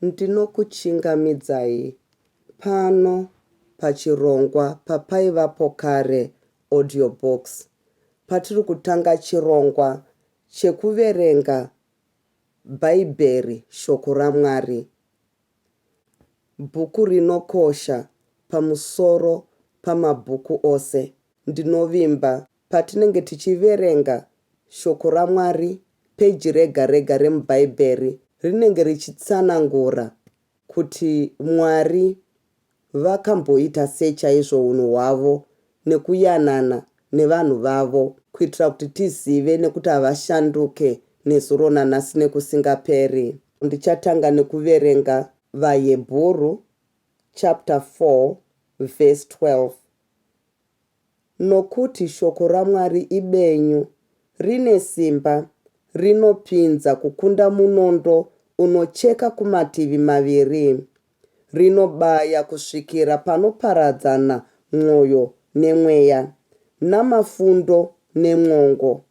Ndinokuchingamidzai pano pachirongwa paPaivapo Kare Audio Books patiri kutanga chirongwa chekuverenga Bhaibheri Shoko raMwari. Bhuku rinokosha pamusoro pamabhuku ose. Ndinovimba patinenge tichiverenga Shoko raMwari, peji rega rega remuBhaibheri rinenge richitsanangura kuti Mwari vakamboita sei chaizvo hunhu hwavo nekuyanana nevanhu vavo kuitira kuti tizive nekuti havashanduke nezuro nanhasi nekusingaperi. Ndichatanga nekuverenga VaHebhuru chapter 4 verse 12. Nokuti shoko raMwari ibenyu, rine simba, rinopinza kukunda munondo unocheka kumativi maviri, rinobaya kusvikira panoparadzana mwoyo nemweya, namafundo nemwongo,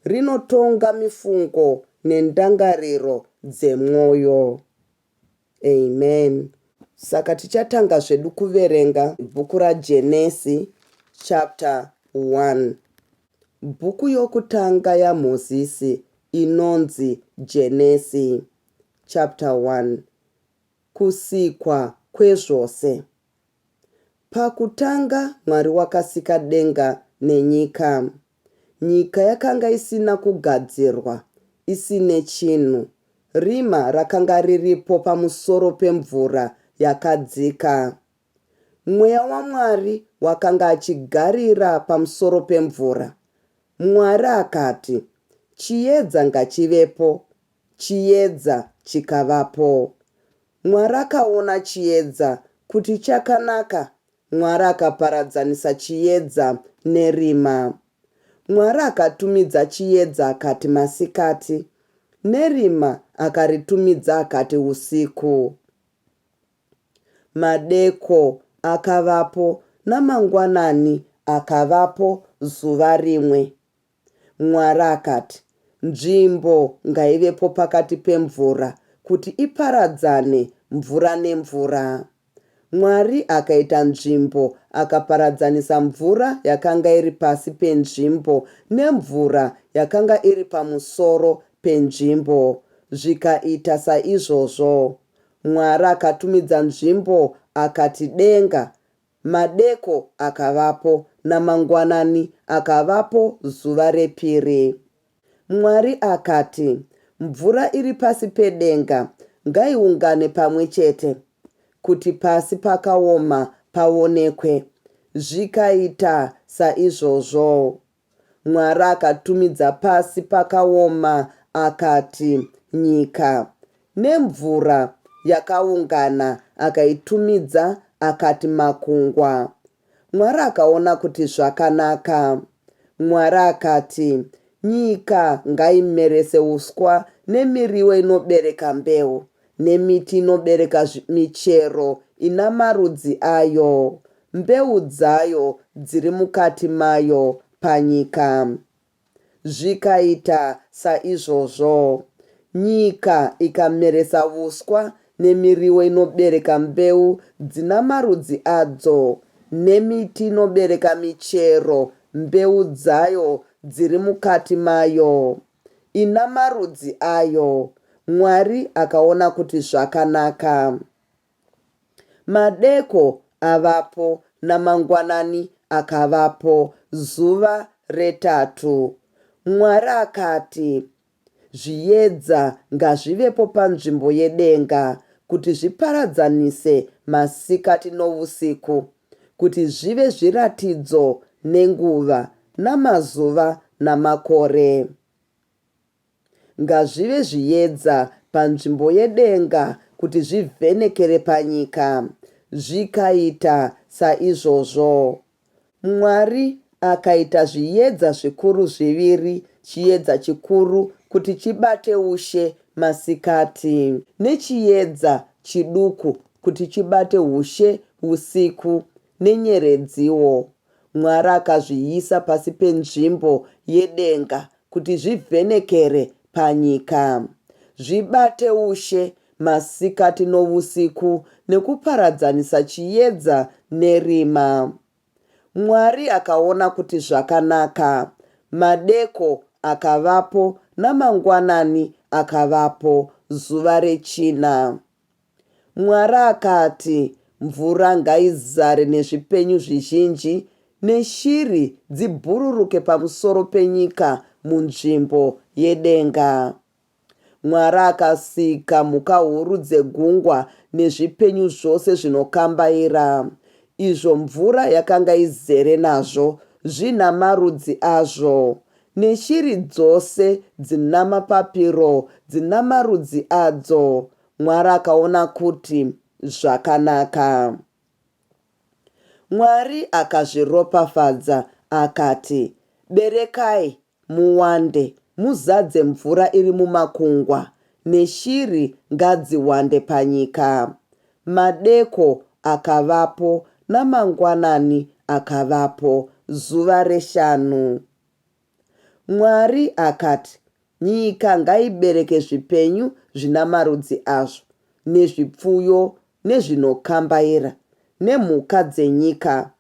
rinotonga mifungo nendangariro dzemwoyo. Amen. Saka tichatanga zvedu kuverenga bhuku raGenesi chapter 1. Bhuku yokutanga yaMozisi inonzi Genesi chapter 1. Kusikwa kwezvose. Pakutanga Mwari wakasika denga nenyika. Nyika yakanga isina kugadzirwa, isine chinhu. Rima rakanga riripo pamusoro pemvura yakadzika. Mweya waMwari wakanga achigarira pamusoro pemvura. Mwari akati, Chiedza ngachivepo, chiedza chikavapo. Mwari akaona chiedza kuti chakanaka, Mwari akaparadzanisa chiedza nerima. Mwari akatumidza chiedza akati masikati, nerima akaritumidza akati usiku. Madeko akavapo namangwanani akavapo zuva rimwe. Mwari akati, Nzvimbo ngaivepo pakati pemvura kuti iparadzane mvura nemvura. Mwari akaita nzvimbo akaparadzanisa mvura yakanga iri pasi penzvimbo nemvura yakanga iri pamusoro penzvimbo. Zvikaita saizvozvo. Mwari akatumidza nzvimbo akati denga. Madeko akavapo, namangwanani akavapo zuva repiri. Mwari akati, Mvura iri pasi pedenga ngaiungane pamwe chete, kuti pasi pakaoma paonekwe. Zvikaita saizvozvo. Mwari akatumidza pasi pakaoma akati, Nyika. Nemvura yakaungana akaitumidza akati Makungwa. Mwari akaona kuti zvakanaka. Mwari akati, Nyika ngaimerese uswa nemiriwo inobereka mbeu, nemiti inobereka michero ina marudzi ayo, mbeu dzayo dziri mukati mayo panyika. Zvikaita saizvozvo. Nyika ikameresa vuswa nemiriwo inobereka mbeu dzina marudzi adzo, nemiti inobereka michero mbeu dzayo dziri mukati mayo, ina marudzi ayo. Mwari akaona kuti zvakanaka. Madeko avapo namangwanani akavapo, zuva retatu. Mwari akati, Zviyedza ngazvivepo panzvimbo yedenga, kuti zviparadzanise masikati novusiku, kuti zvive zviratidzo nenguva, namazuva namakore. Ngazvive zviyedza panzvimbo yedenga kuti zvivhenekere panyika. Zvikaita saizvozvo. Mwari akaita zviyedza zvikuru zviviri, chiedza chikuru kuti chibate ushe masikati, nechiedza chiduku kuti chibate ushe usiku, nenyeredziwo. Mwari akazviisa pasi penzvimbo yedenga kuti zvivhenekere panyika, zvibate ushe masikati novusiku, nekuparadzanisa chiedza nerima. Mwari akaona kuti zvakanaka. Madeko akavapo namangwanani akavapo, zuva rechina. Mwari akati, Mvura ngaizare nezvipenyu zvizhinji, neshiri dzibhururuke pamusoro penyika munzvimbo yedenga. Mwari akasika mhuka huru dzegungwa nezvipenyu zvose zvinokambaira, izvo mvura yakanga izere nazvo, zvina marudzi azvo, neshiri dzose dzina mapapiro dzina marudzi adzo. Mwari akaona kuti zvakanaka. Mwari akazviropafadza, akati, Berekai, muwande, muzadze mvura iri mumakungwa, neshiri ngadziwande panyika. Madeko akavapo namangwanani akavapo, zuva reshanu. Mwari akati, Nyika ngaibereke zvipenyu zvina marudzi azvo, nezvipfuyo, nezvinokambaira, nemhuka dzenyika,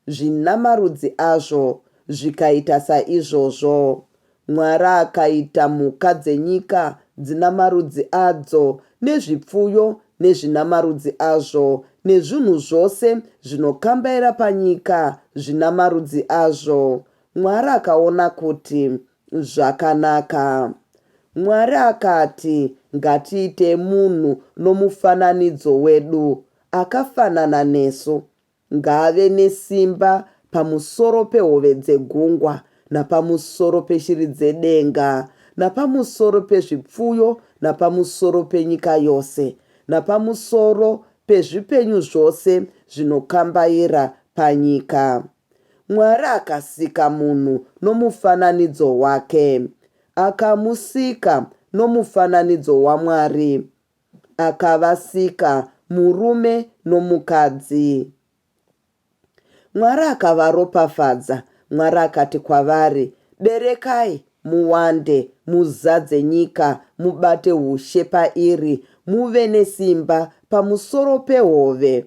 zvina marudzi azvo, zvikaita saizvozvo. Mwari akaita mhuka dzenyika dzina marudzi adzo, nezvipfuyo nezvina marudzi azvo, nezvinhu zvose zvinokambaira panyika zvina marudzi azvo. Mwari akaona kuti zvakanaka. Mwari akati, Ngatiite munhu nomufananidzo wedu, akafanana nesu. Ngaave nesimba pamusoro pehove dzegungwa, napamusoro peshiri dzedenga, napamusoro pezvipfuyo, napamusoro penyika yose, napamusoro pezvipenyu zvose zvinokambaira panyika. Mwari akasika munhu nomufananidzo wake. Akamusika nomufananidzo waMwari. Akavasika murume nomukadzi. Mwari akavaropafadza. Mwari akati kwavari, Berekai, muwande, muzadze nyika, mubate ushe pairi, muve nesimba pamusoro pehove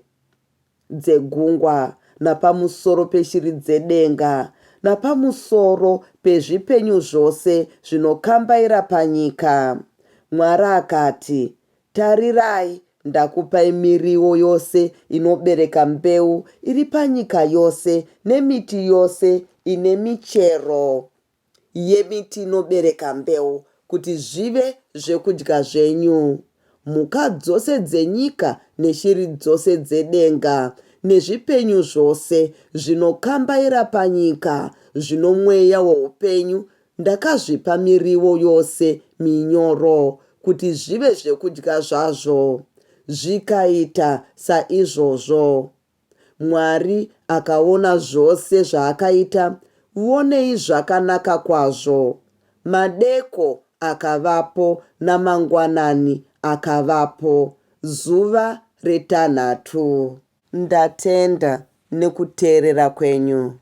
dzegungwa, napamusoro peshiri dzedenga, napamusoro pezvipenyu zvose zvinokambaira panyika. Mwari akati, Tarirai, ndakupai miriwo yose inobereka mbeu iri panyika yose, nemiti yose ine michero yemiti inobereka mbeu, kuti zvive zvekudya zvenyu. Mhuka dzose dzenyika neshiri dzose dzedenga nezvipenyu zvose zvinokambaira panyika zvino mweya woupenyu ndakazvipa miriwo yose minyoro kuti zvive zvekudya zvazvo. Zvikaita saizvozvo. Mwari akaona zvose zvaakaita, vonei zvakanaka kwazvo. Madeko akavapo namangwanani akavapo, zuva retanhatu. Ndatenda nekuteerera kwenyu.